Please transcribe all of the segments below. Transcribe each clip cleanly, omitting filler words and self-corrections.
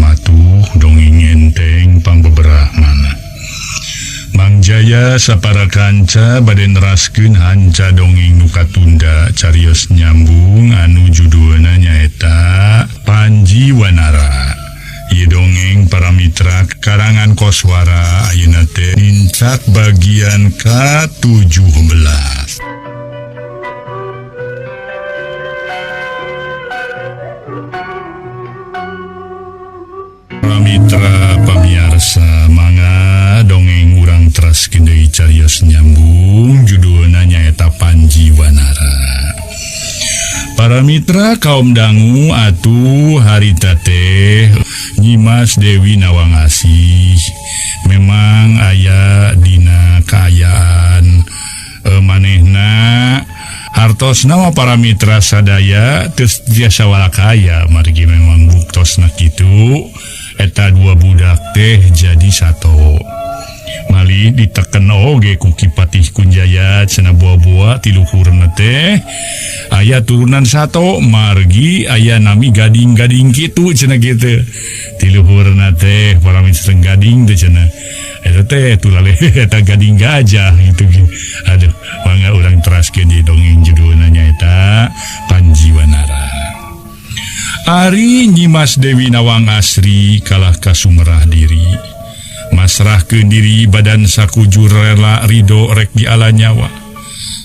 matuh dongeng enteng pangbeberah mana. Mang Jaya sapara kanca bade neraskeun hanca dongeng nu katunda carios nyambung anu judulna nyaeta Panji Wanara. Ieu dongeng para mitra karangan Koswara ayeuna teh nincak bagian ka-17. Para mitra pamiarsa mangga dongeng urang teraskeun deui carios nyambung judulna nyaeta Panji Wanara. Para mitra kaum dangu atuh harita teh Nyimas Dewi Nawang Asih memang aya dina kaayaan manehna hartosna mah para mitra sadaya teu tiasa walakaya margi memang buktosna kitu eta dua budak teh jadi satu. Mali diteken oge ku Ki Patih Kunjaya cenah buah-buah tiluhurna teh aya turunan sato margi aya nami gading-gading kitu cenah kitu tiluhurna teh para mitra gading teh cenah eta teh tulale eta gading gajah gitu. Aduh mangga urang teraskeun di dongeng judulna nyaeta Panji Wanara. Ari Nyimas Dewi Nawang Asri kalah kasumerah diri masrahkeun diri badan sakujur rela ridho rek diala nyawa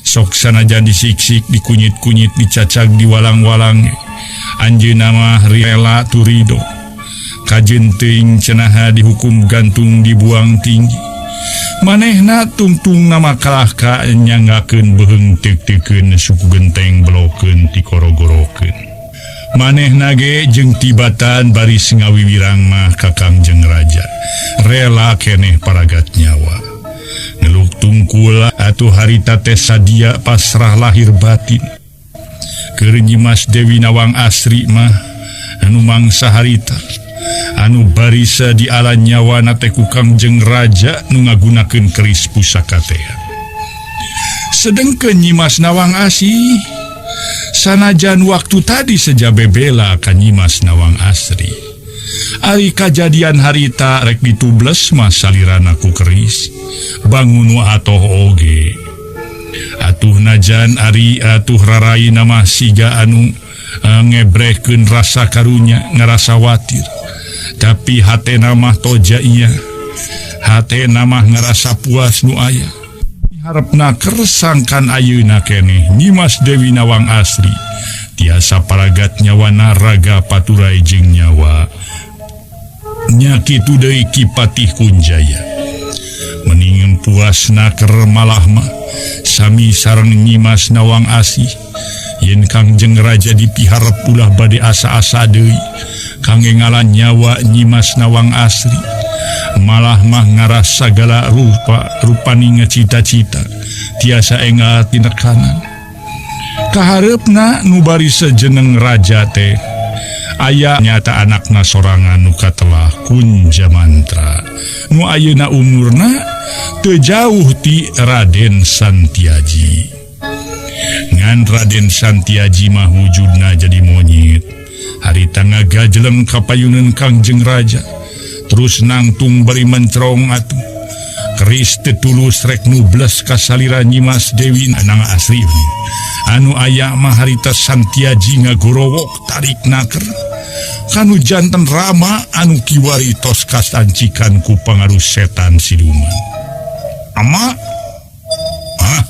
sok sanajan disiksik dikunyit-kunyit dicacag diwalang-walang anjeunna mah rela tu ridho kajeun teuing cenaha dihukum gantung dibuang tinggi manehna tungtung nama kalah ka nyanggakeun beuheung teuk-teukeun suku genteng belokeun tikorogorokeun manehna ge jeung tibatan baris ngawiwirang mah ka Kangjeng Raja rela keneh paragat nyawa ngeluk tungkul atuh harita teh sadia pasrah lahir batin keur Nyimas Dewi Nawang Asri mah anu mangsa harita anu barisa di ala nyawa na teh ku Kangjeng Raja nu ngagunakeun keris pusaka teh. Sedengkeun Nyimas Nawang Asih sanajan waktu tadi seja bebela ka Nyimas Nawang Asri ari kajadian harita rek ditubles mah salirana ku keris bangun atoh oge atuh najan ari atuh raraina mah siga anu ngebrehkeun rasa karunya ngarasa watir tapi hatena mah toja iya hatena mah ngarasa puas nu aya harepna kersangkan ayeuna keneh Nyimas Dewi Nawang Asri tiasa paragat nyawana raga paturai jeung nyawa nya kitu deui Ki Patih Kunjaya mending puasna ker malah mah sami sareng Nyimas Nawang Asih yen Kangjeng Raja dipiharep ulah bade asa-asa deui kangge ngalan nyawa Nyimas Nawang Asri malah mah ngaras sagala rupa rupani ngecita-cita tiasa engal tinekanan kahareupna nu bari sejeneng raja teh aya nyata anakna sorangan nu katelah Kunjamantra nu ayeuna umurna teu jauh ti Raden Santiaji. Ngan Raden Santiaji mah wujudna jadi monyet harita ngagajeleng ka payuneun Kangjeng Raja terus nangtung bari mencerong atuh keris teu tulus rek nubles ka salira Nyimas Dewi Nawang Asri anu aya mah harita Santiaji ngagorowok tarik naker kanu janten Rama anu kiwari tos kasancikan ku pangaruh setan siluman. Ama hah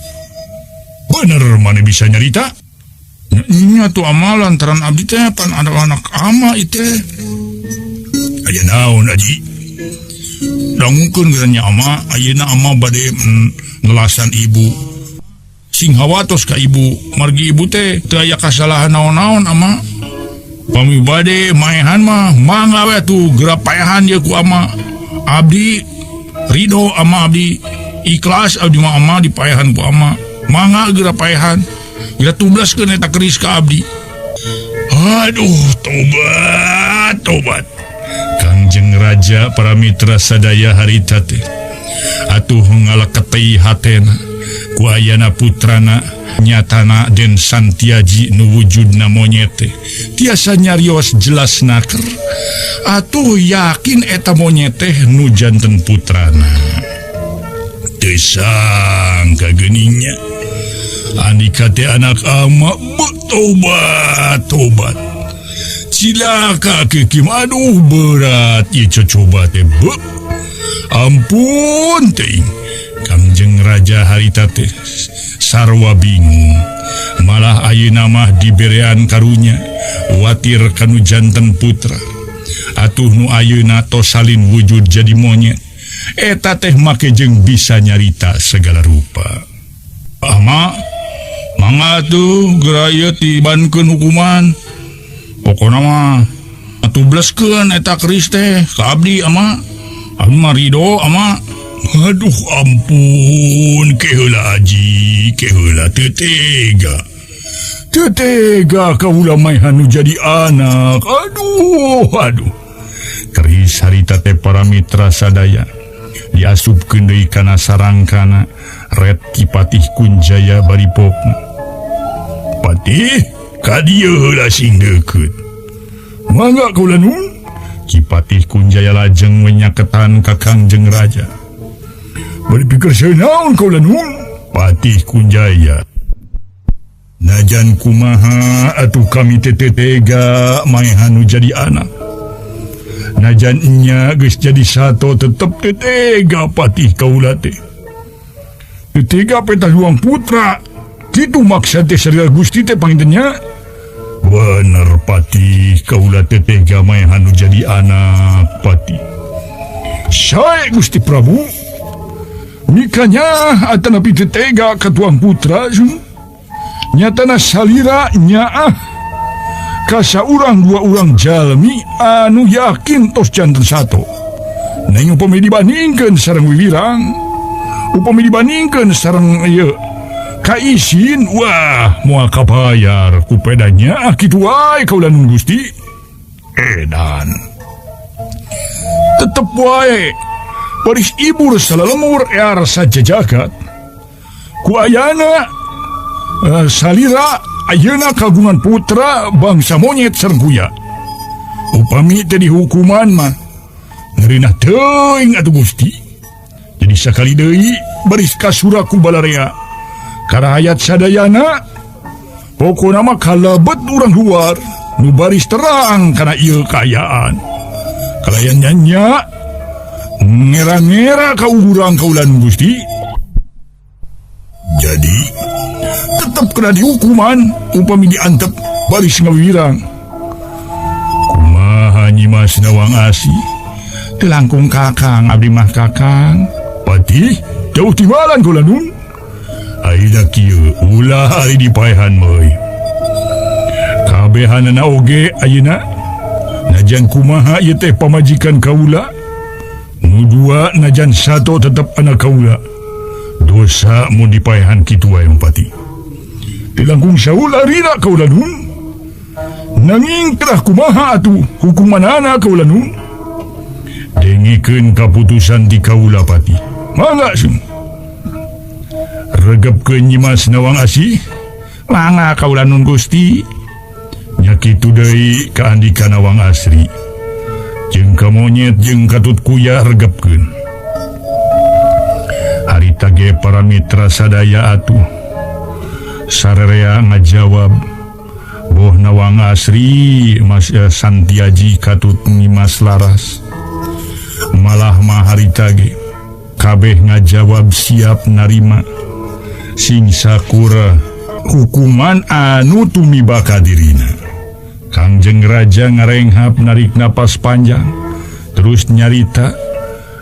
bener mana bisa nyarita nya tuh ama lantaran abdi teh pan ada anak ama itu aya naon aji dangukeun geurnya ama ayeuna ama bade ngelasan ibu sing hawatos ka ibu margi ibu teh teu aya kasalahan naon-naon ama pami bade maehan mah mangga we atuh geura paehan ye ku ama abdi ridho ama abdi ikhlas abdi mah ama dipaehan ku ama mangga geura paehan geura tublaskeun eta keris ka abdi. Aduh tobat tobat Kangjeng Raja para mitra sadaya harita teh atuh ngaleketei hatena Ku ayana putrana nyatana Den Santiaji nu wujudna monyet teh tiasa nyarios jelas naker atuh yakin eta monyet teh nu janten putrana. Teu sangka geuningnya andika teh anak ama tobat tobat cilaka kekim aduh berat ieu cocoba teh beuh ampun teuing. Kangjeng Raja harita teh sarwa bingung malah ayeuna mah diberean karunya watir kanu janten putra atuh nu ayeuna tos salin wujud jadi monyet eta teh make jeung bisa nyarita segala rupa. Ama mangga tuh geura ieu tibankeun hukuman pokona mah atubleskeun eta keris teh ka abdi ama abdi mah ridho ama. Aduh ampun keheula aji keheula teu tega teu tega kaula maehan nu jadi anak aduh aduh. Keris harita teh para mitra sadaya diasupkeun deui kana sarangkana ret Ki Patih Kunjaya bari pokna. Patih ka dieu heula sing deukeut mangga kaula nun. Ki Patih Kunjaya lajeng menyaketan ka Kangjeng Raja. Bari pikir senaon kaula nun. Patih Kunjaya najan kumaha atuh kami teh tega maehan nu jadi anak najan nya geus jadi sato tetep teu tega patih kaula teh teu tega peta luang putra kitu maksa teh sarila Gusti teh pangintennya. Bener patih kaula teh tega maehan nu jadi anak patih. Sae Gusti Prabu mikanya atanapi teu tega ka tuang putra sun nyatana salira nyaah ka saurang dua urang jalmi anu yakin tos janten sato. Neng upami dibandingkeun sareng Wiwirang, upami dibandingkeun sareng ieu kaisin, wah moal kabayar ku pedanya kitu wae kaula nun Gusti. Edan tetep wae baris ibur salalemur ear sajajagat ku ayana salira ayeuna kagungan putra bangsa monyet sareng kuya. Upami teh dihukuman mah ngeureunah teuing atuh Gusti. Jadi sakali deui baris kasura ku balarea karahayat sadayana pokona mah kalebet urang luar nu baris terang kana ieu kaayaan. Kalayan nya ngera-ngera ka urang kaulan Gusti. Jadi tetep kena dihukuman upami diantep baris ngawirang. Kumaha Nyimas Nawang Asih teu langkung kakang abdi mah kakang. Patih jauh tibalan kaula nun. Ayeuna kieu ulah ari dipaehan meuy. Kabehanana oge ayeuna najan kumaha ieu teh pamajikan kaula. Nu dua najan sato tetep anak kaula. Dosa mun dipaehan kitu wae Pati. Teu langkung saula rira kaula nun. Nanging terah kumaha atuh hukumanana kaula nun. Dengikeun kaputusan ti kaula Pati. Mangga sun. Regepkeun Nyimas Nawang Asih. Mangga kaula nun Gusti. Nya kitu deui ka Andika Nawang Asri. Jeung ka monyet jeung katut kuya regepkeun. Harita ge para mitra sadaya atuh sararea ngajawab boh Nawang Asri Mas Santiaji katut Nyimas Laras. Malah mah harita ge kabeh ngajawab siap narima sing sakura hukuman anu tumiba ka dirina. Kangjeng Raja ngarenghap narik napas panjang terus nyarita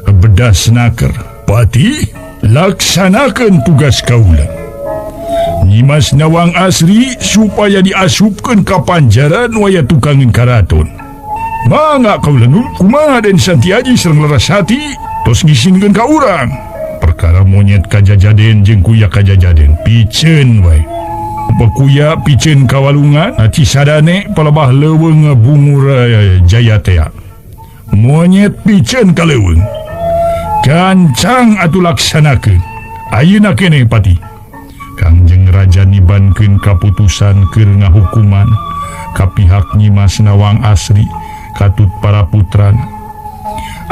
bedas naker. Pati laksanakeun tugas kaula. Nyimas Nawang Asri supaya diasupkeun ka panjaran waya tukangeun karaton. Mangga kaula nun kumaha Den Santiaji sareng Larasati tos ngisinkeun ka urang. Perkara monyet kajajaden jeung kuya kajajaden piceun wae. Bekuya piceun ka walungan Cisadane palebah leuweung bungur jaya tea. Monyet piceun ka leuweung. Gancang atuh laksanakeun. Ayeuna keneh Patih. Kangjeng Raja nibankeun kaputusan keur ngahukuman ka pihak Nyimas Nawang Asri katut para putrana.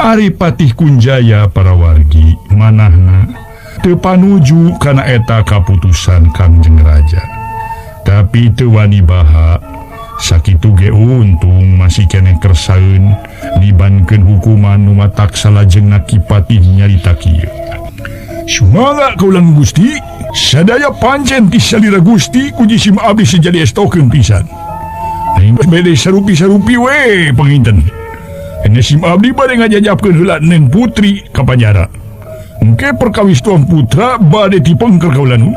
Ari Patih Kunjaya para wargi manahna teu panuju kana eta kaputusan Kangjeng Raja. Tapi teu wani baha sakitu ge untung masih keneh kersaeun nibankeun hukuman nu matak salajengna Ki Patih nyarita kieu. Sumangga kaulang Gusti, sadaya pancen ti salira Gusti ku jisim abdi sejadi estokeun pisan. Aing bede sarupi-sarupi we panginten. Ene sim abdi bade ngajajapkeun heula Neng Putri ka panjara. Engke perkawis tuang putra bade tipengker kaulanu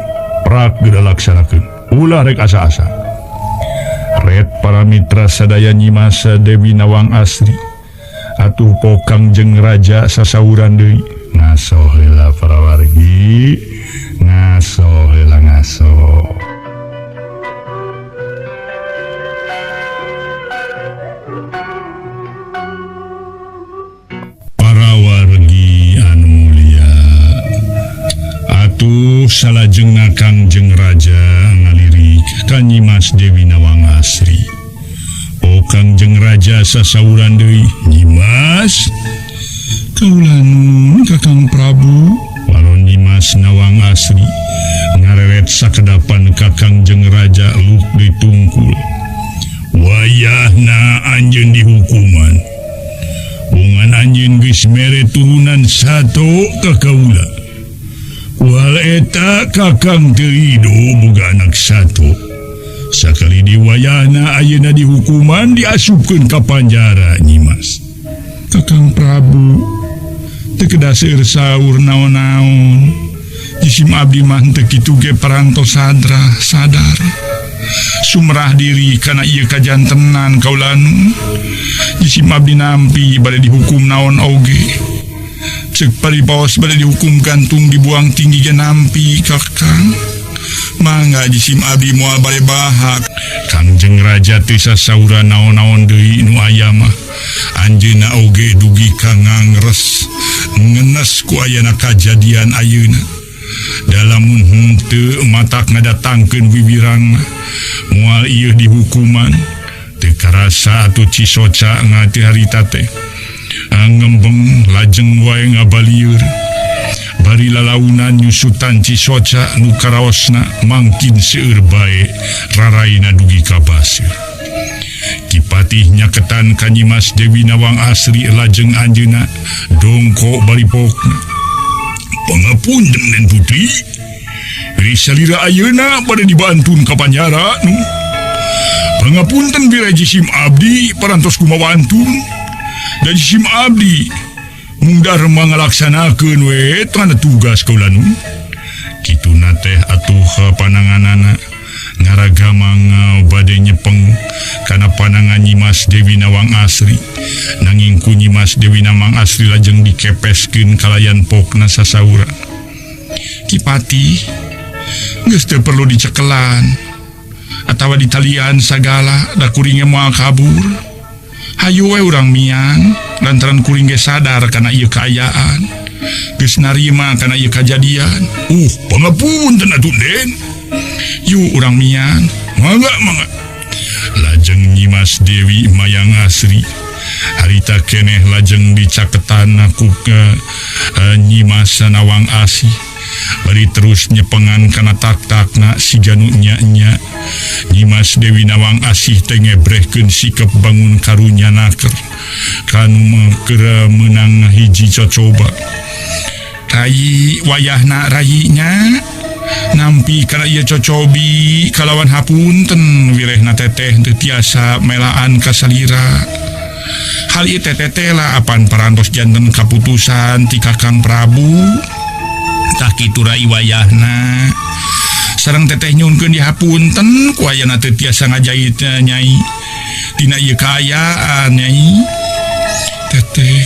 prak geura laksanakeun. Ulah rek asa-asa. Ret para mitra sadaya Nyimas Dewi Nawang Asri atuh po Kangjeng Raja sasauran deui. Ngaso heula para wargi, ngaso heula ngaso. Para wargi anu mulia, atuh salajengna Kangjeng Raja ngalirik ka Nyimas Dewi Nawang Asri. O Kangjeng Raja sasauran deui, Nyimas kaula nuhun Kakang Prabu. Walau Nyimas Nawang Asri ngareret sakedapan ka Kangjeng Raja luk ditungkul. Wayahna anjeun dihukuman. Bungan anjeun geus mere turunan sato ka kaula. Wal eta Kakang teu rido boga anak sato. Sakali diwayahna ayeuna dihukuman diasupkeun ka panjara Nyimas. Kakang Prabu teu kedah seueur saur naon-naon. Jisim abdi mah teu kitu ge parantos sadar. Sumrah diri kana ieu kajantenan kaulanu. Jisim abdi nampi bade dihukum naon oge. Ceuk paripaos bade dihukum gantung dibuang tinggi ge nampi Kakang. Mangga jisim abdi moal bade bahak. Kangjeng Raja teu sasaura naon-naon deui nu aya mah. Anjeunna oge dugi ka ngangres ngenes ku ayana kajadian ayeuna. Dalamun henteu matak ngadatangkeun wiwirang moal ieu dihukuman. Teu karasa atuh cisoca ngati harita teh. Ngembeng lajeng wae ngabalieur. Bari lalaunan nyusutan cisoca nu karaosna mangkin seueur bae raraina dugi ka baseur. Ki Patih nyaketan ka Nyimas Dewi Nawang Asri lajeng anjeunna dongko balipokna. Pangapunten Nen Putri, beri salira ayeuna bade dibantun ka panjara nu. Pangapunten bira jisim abdi parantos kumawantun. Da jisim abdi mung darma ngalaksanakeun we tanda tugas kaula nu. Kituna teh atuh pananganana ngaragamang bade nyepeng kana panangan Nyimas Dewi Nawang Asri. Nanging ku Nyimas Dewi Nawang Asri lajeng dikepeskeun kalayan pokna sasaura. Ki Patih geus teu perlu dicekelan atawa ditalian sagala da kuring ge moal kabur. Hayu we urang miang lantaran kuring ge sadar kana ieu kaayaan. Geus narima kana ieu kajadian. Pangapunten atuh Den. Yu urang miang, mangga mangga. Lajeng Nyimas Dewi Mayang Asri harita keneh lajeng dicaketan ku Nyimas Nawang Asih. Bari terus nyepengan kana tak-takna siga nu nya-nya. Nyimas Dewi Nawang Asih teh ngebrehkeun sikep bangun karunya naker kanu keur meunang hiji cocoba. Rai wayahna rayinya nampi kana ieu cocobi kalawan hapunten wirehna teteh teu tiasa melaan ka salira. Hal ieu teteh lah apan parantos janten kaputusan ti Kakang Prabu. Tah kitu rai wayahna. Sareng teteh nyuhunkeun dihapunten ku ayana teu tiasa ngajait nyai. Dina ieu kaayaan nyai. Teteh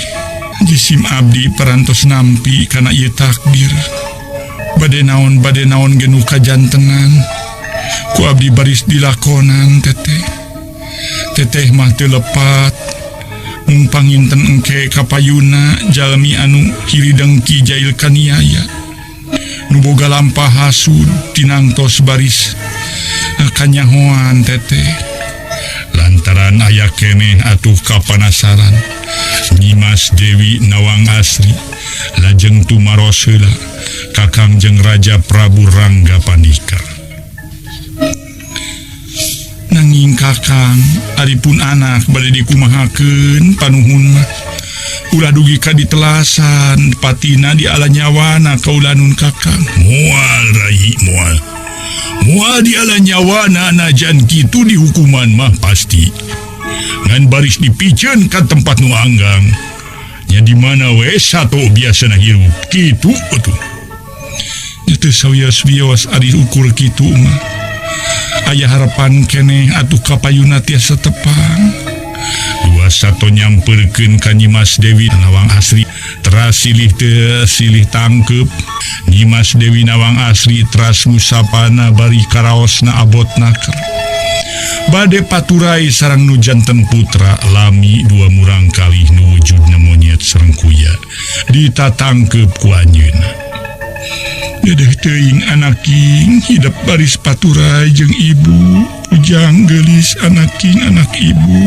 jisim abdi parantos nampi kana ieu takdir. Bade naon ge nu kajantenan ku abdi baris dilakonan teteh. Teteh mah teu lepat mung panginten engke kapayuna jalmi anu hiri dengki jail kaniaya. Nu boga lampah hasud tinangtos baris kanyahoan teteh. Lantaran aya keneh atuh kapanasaran Nyimas Dewi Nawang Asri lajeng tumaros heula ka Kangjeng Raja Prabu Rangga Pandika. Nanging Kakang aripun anak bade dikumahakeun panuhun mah ulah dugi ka ditelasan patina di ala nyawana kaulanun Kakang. Moal rai moal. Moal di ala nyawana najan kitu dihukuman mah pasti. Ngan baris dipiceun ka tempat nu anggang. Nya di mana we sato biasana hirup kitu atuh. Nya teu sawios-wios ari ukur kitu mah. Aya harapan keneh atuh kapayuna tiasa tepang. Dua sato nyamperkeun ka Nyimas Dewi Nawang Asri teras silih teu silih tangkep. Nyimas Dewi Nawang Asri teras ngusapana bari karaosna abot naker. Bade paturai sareng nu janten putra lami dua murang kalih nu wujudna monyet sareng kuya ditatangkep ku anjeunna. Dedeh teuing anaking hidep baris paturai jeung ibu ujang geulis anaking anak ibu.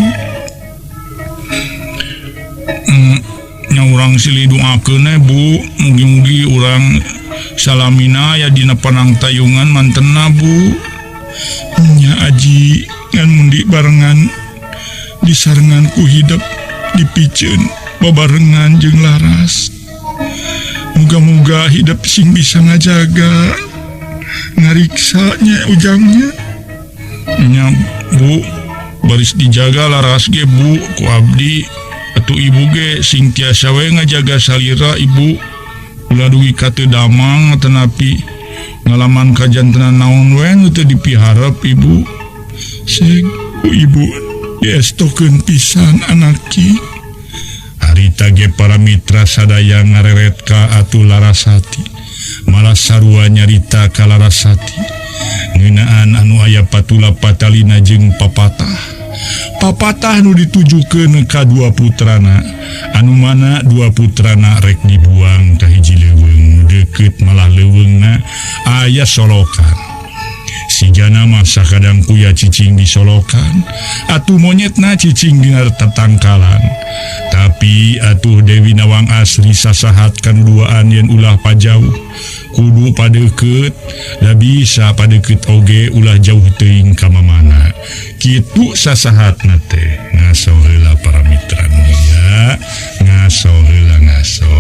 Nya urang silih doakeun bu, mugi-mugi urang salamina aya dina panangtayungan mantena bu. Nya aji ngan mundi barengan disarengan ku hidep dipiceun babarengan jeung laras. Muga-muga hidep sing bisa ngajaga ngariksa nya ujangnya. Nya bu, baris dijaga laras ge bu ku abdi. Atuh ibu ge sing tiasa we ngajaga salira ibu. Ulah dugi ka teu damang tenapi ngalaman kajantenan naon we nu teu dipiharep ibu. Seg ku ibu diestokeun pisan anaki. Harita ge para mitra sadaya ngareret ka atuh Larasati. Malah sarua nyarita ka Larasati ngeunaan anu aya patula patalina jeung papatah. Papatah nu ditujukeun ka dua putrana, anu mana dua putrana rek dibuang ka hiji leuweung nu deukeut malah leuweungna aya solokan. Sijana mah sakadang kuya cicing di solokan, atuh monyetna cicing dina tetangkalan. Tapi atuh Dewi Nawang Asri sasahat kan duaan yen ulah pajauh, kudu padeukeut, da bisa padeukeut oge ulah jauh teuing ka mamana. Kitu sasahatna teh ngaso heula para mitra mulia, ngaso heula ngaso.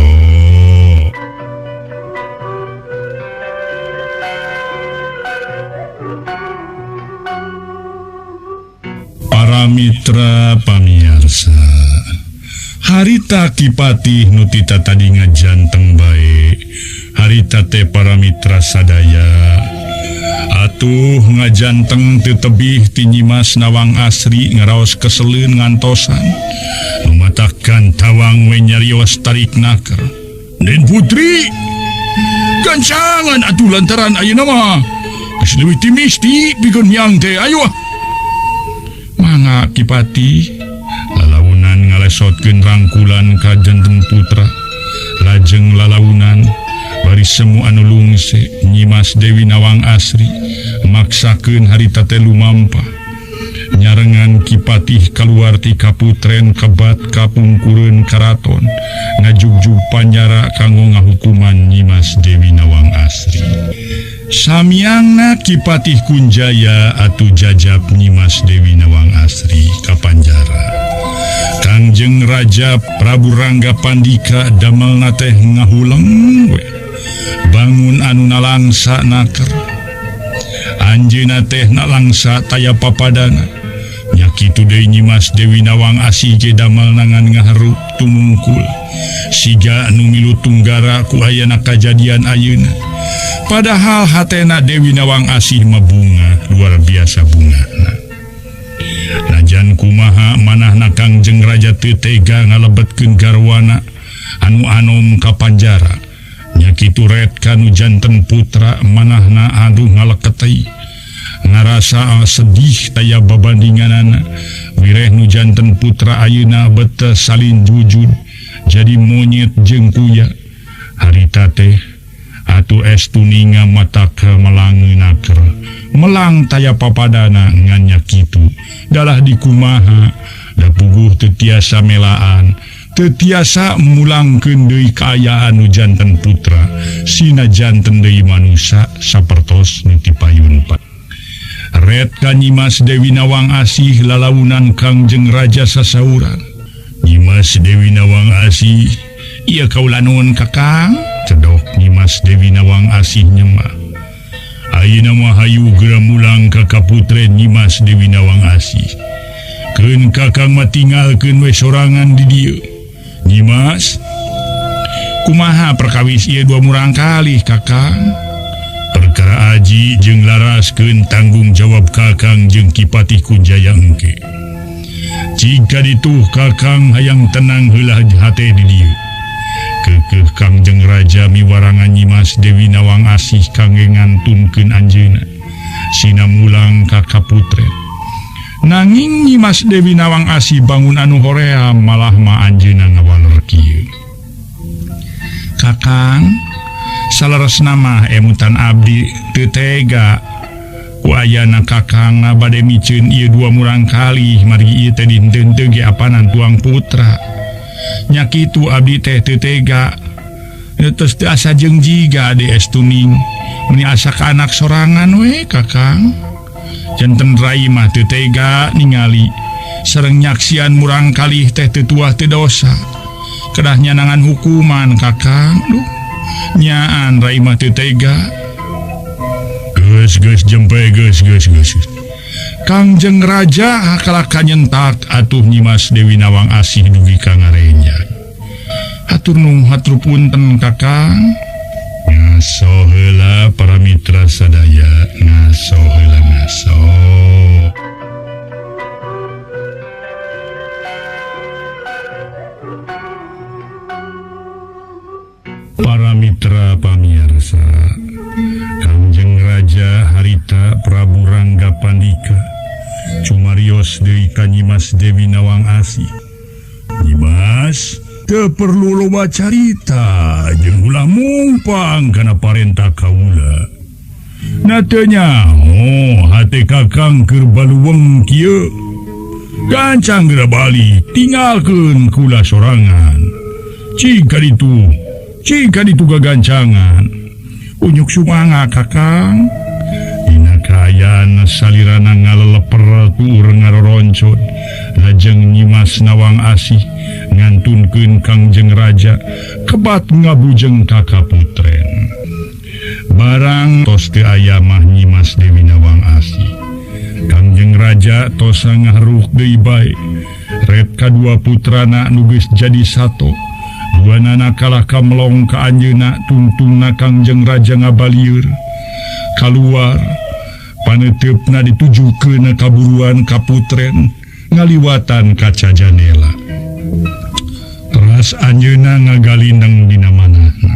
Para mitra pamiarsa, harita Kipatih nu tita tadi ngajanteng bae. Harita teh para mitra sadaya atuh ngajanteng teu tebih ti Nyimas Nawang Asri ngaraos keseleun ngantosan. Nu matakan tawang we nyarios tarik naker. Den Putri, gancangan atuh lantaran ayeuna mah geus leuwih ti misti pikeun miang teh ayo. Mangga Kipatih lalaunan ngalesotkeun rangkulan ka janten putra. Lajeng lalaunan bari semu anu lungse Nyimas Dewi Nawang Asri maksakeun harita teh lumampah. Nyarengan Kipatih kaluar ti kaputren kebat kapungkureun karaton ngajugjug panjara kanggo ngahukuman Nyimas Dewi Nawang Asri. Samyangna Kipatih Kunjaya atuh jajab Nyimas Dewi Nawang Asri ka panjara. Kangjeng Raja Prabu Rangga Pandika damelna teh ngahuleng we. Bangun anu nalangsa naker. Anjeunna teh nalangsa taya papadana. Nya kitu deui Nyimas Dewi Nawang Asih ge damelna ngan ngaharup tumungkul. Siga anu milu tunggara ku ayana kajadian ayeuna. Padahal hatena Dewi Nawang Asih mah bunga, luar biasa bungana. Najan kumaha manahna Kangjeng Raja teu tega ngalebetkeun garwana anu anom ka panjara. Nya kitu ret kanu janten putra manahna aduh ngaleketei. Ngarasa sedih taya babandinganana. Wireh nu janten putra ayeuna bete salin jujud jadi monyet jeung kuya. Harita teh Atuh estuninga mata ke melang naker melang taya papadana ngannya kitu dalah dikumaha da puguh teu tiasa melaan teu tiasa mulangkeun deui kaayaan nu janten putra sina janten deui manusa sapertos nu tipayun pa. Ret ka Nyimas Dewi Nawang Asih lalaunan Kangjeng Raja sasauran. Nyimas Dewi Nawang Asih, ieu kaula nuhun Kakang, cedok Nyimas Dewi Nawang Asih nyemah. Ayeuna mah hayu geura mulang ka kaputren Nyimas Dewi Nawang Asih. Keun Kakang mah tinggalkeun we sorangan di dieu. Nyimas, kumaha perkawis ieu dua murang kalih Kakang? Perkara aji jeung laraskeun tanggung jawab Kakang jeung Ki Patih Kunjaya engke. Jika dituh Kakang hayang tenang heula hate di dieu. Keukeuh Kangjeng Raja miwarangan Nyimas Dewi Nawang Asih kangge ngantunkeun anjeunna. Sina mulang ka kaputren. Nanging Nyimas Dewi Nawang Asih bangun anu hoream malah ma anjeunna ngawaler kieu. Kakang, saleresna mah emutan abdi teu tega ku ayana Kakang bade miceun ieu dua murang kalih margi ieu teh dinten teu ge apanan tuang putra. Nya kitu abdi teh teu tega. Terus teu asa jeung jiga di estuning meni asa ka anak sorangan we Kakang. Janten rai mah teu tega ningali sareng nyaksian murang kalih teh teu tuah teu dosa. Kedah nyanangan hukuman Kakang. Duh, nyaan rai mah teu tega. Geus geus jempe geus geus geus. Kangjeng Raja kalaka nyentak atuh Nyimas Dewi Nawang Asih dugi ka ngarenjang. Hatur nuhun hatur punten Kakang. Ngaso heula para mitra sadaya, ngaso heula ngaso. Para mitra pamirsa, Kangjeng Raja harita Prabu Rangga Pandika cumarios deui ka Nyimas Dewi Nawang Asih. Nyimas, teu perlu loba carita jeung ulah mumpang kana parentah kaula. Na teu nyaho hate Kakang keur baluweng kieu. Gancang geura balik, tinggalkeun kula sorangan. Cing ka ditu, cing ka ditu gagancangan. Unyuk sumanga Kakang. Dina kaayaan salirana ngaleleper tuur ngaroroncot. Lajeng Nyimas Nawang Asih ngantunkeun Kangjeng Raja kebat ngabujeng ka kaputren. Barang tos teu aya mah Nyimas Dewi Nawang Asih. Kangjeng Raja tos ngaharuk deui bae. Ret kadua putrana nu geus jadi sato. Duanana kalah kamelong ka anjeunna tungtungna Kangjeng Raja ngabalieur. Kaluar paneuteup-na ditujukeun ka buruan kaputren ngaliwatan kaca janela. Teras anjeunna ngagalindeng dina manahna.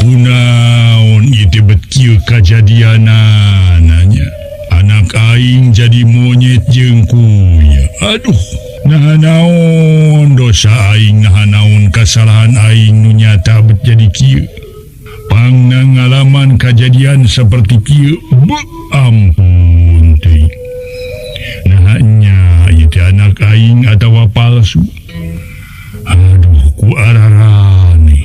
Kunaon ieu teh bet kieu kajadianana nya? Anak aing jadi monyet jeung kuya. Aduh, naha naon dosa aing, naha naon kasalahan aing nu nyata bet jadi kieu. Pangna ngalaman kajadian seperti kieu, beuh ampun teuing. Naha nya ieu teh anak aing atawa palsu. Aduh, ku ararane.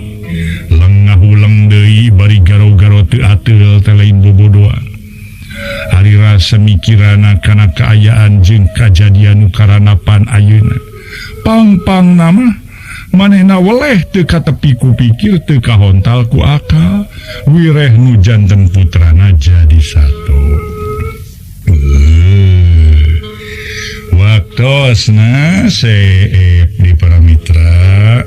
Lengah uleng deui bari garo-garo teu ateul teh lain bobodoan. Ari rasa mikirana kana kaayaan jeung kajadian nu karanapan ayeuna. Pang-pang nama manehna weleh teu katepi ku pikir teu kahontal ku akal. Wireh nu janten putrana jadi satu. Waktosna seep di para mitra.